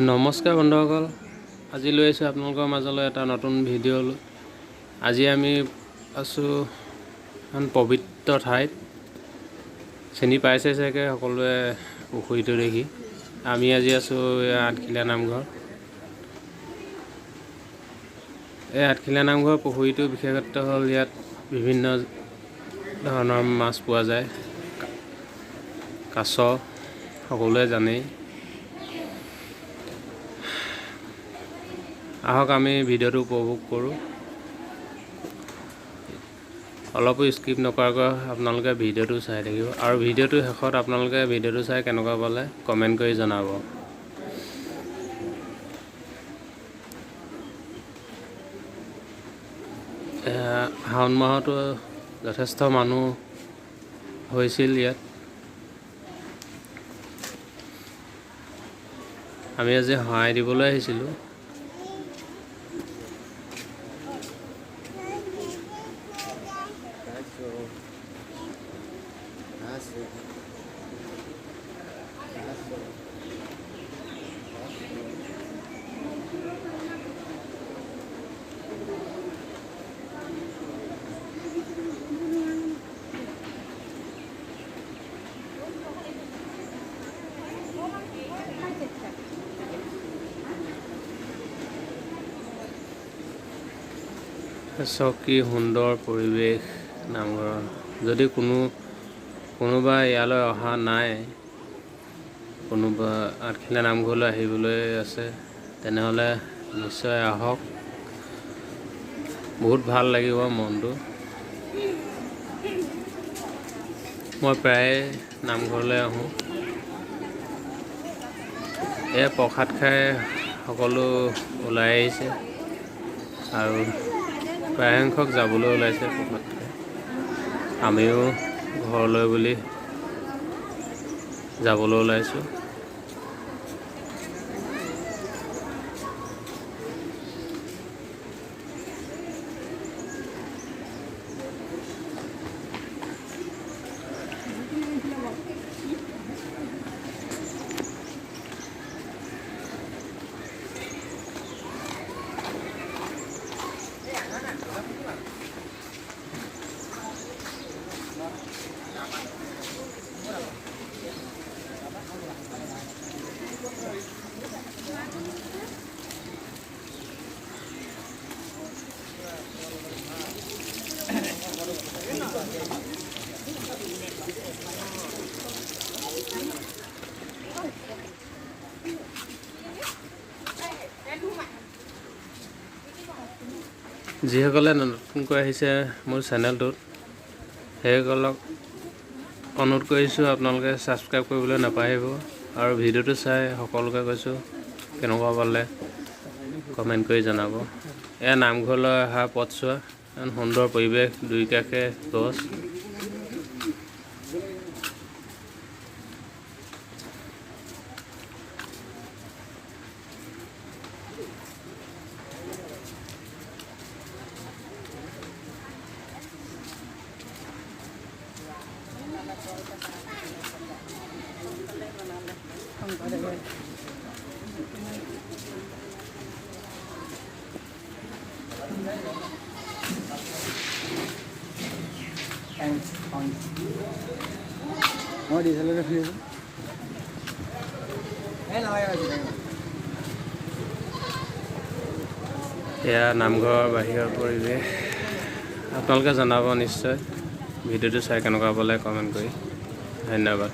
নমস্কাৰ বন্ধুসকল, আজি লৈ আহিছোঁ আপোনালোকৰ মাজলৈ এটা নতুন ভিডিঅ'। আজি আমি আছোঁ এখন পবিত্ৰ ঠাইত। চিনি পাইছে চাগে সকলোৱে পুখুৰীটো দেখি। আমি আজি আছোঁ আঠখিলীয়া নামঘৰ। এই আঠখিলীয়া নামঘৰ পুখুৰীটোৰ বিশেষত্ব হ'ল ইয়াত বিভিন্ন ধৰণৰ মাছ পোৱা যায়, কাছ সকলোৱে জানেই। আহক আমি ভিডিঅ'টো উপভোগ কৰোঁ। অলপো স্কিপ নকৰাকৈ আপোনালোকে ভিডিঅ'টো চাই থাকিব আৰু ভিডিঅ'টোৰ শেষত আপোনালোকে ভিডিঅ'টো চাই কেনেকুৱা পালে কমেণ্ট কৰি জনাব। শাওণ মাহতো যথেষ্ট মানুহ হৈছিল ইয়াত। আমি আজি শৰাই দিবলৈ আহিছিলোঁ। চাওক কি সুন্দৰ পৰিৱেশ নামঘৰৰ। যদি কোনোবা ইয়ালৈ অহা নাই, কোনোবা আঠখিলীয়া নামঘৰলৈ আহিবলৈ আছে, তেনেহ'লে নিশ্চয় আহক, বহুত ভাল লাগিব মনটো। মই প্ৰায়ে নামঘৰলৈ আহোঁ। এয়া প্ৰসাদ খাই সকলো ওলাই আহিছে আৰু প্ৰায়সংখ্যক যাবলৈ ওলাইছে প্ৰসাদ খাই। আমিও ঘৰলৈ বুলি যাবলৈ ওলাইছোঁ। যিসকলে নতুনকৈ আহিছে মোৰ চেনেলটোত, সেইসকলক অনুৰোধ কৰিছোঁ আপোনালোকে ছাবস্ক্ৰাইব কৰিবলৈ নাপাহৰিব আৰু ভিডিঅ'টো চাই সকলোকে কৈছোঁ কেনেকুৱা পালে কমেণ্ট কৰি জনাব। এয়া নামঘৰলৈ অহা পথছোৱা, ইমান সুন্দৰ পৰিৱেশ, দুই কাষে গছ। এয়া নামঘৰৰ বাহিৰৰ পৰিৱেশ। আপোনালোকে জনাব নিশ্চয় ভিডিঅ'টো চাই কেনেকুৱা পালে কমেণ্ট কৰি। ধন্যবাদ।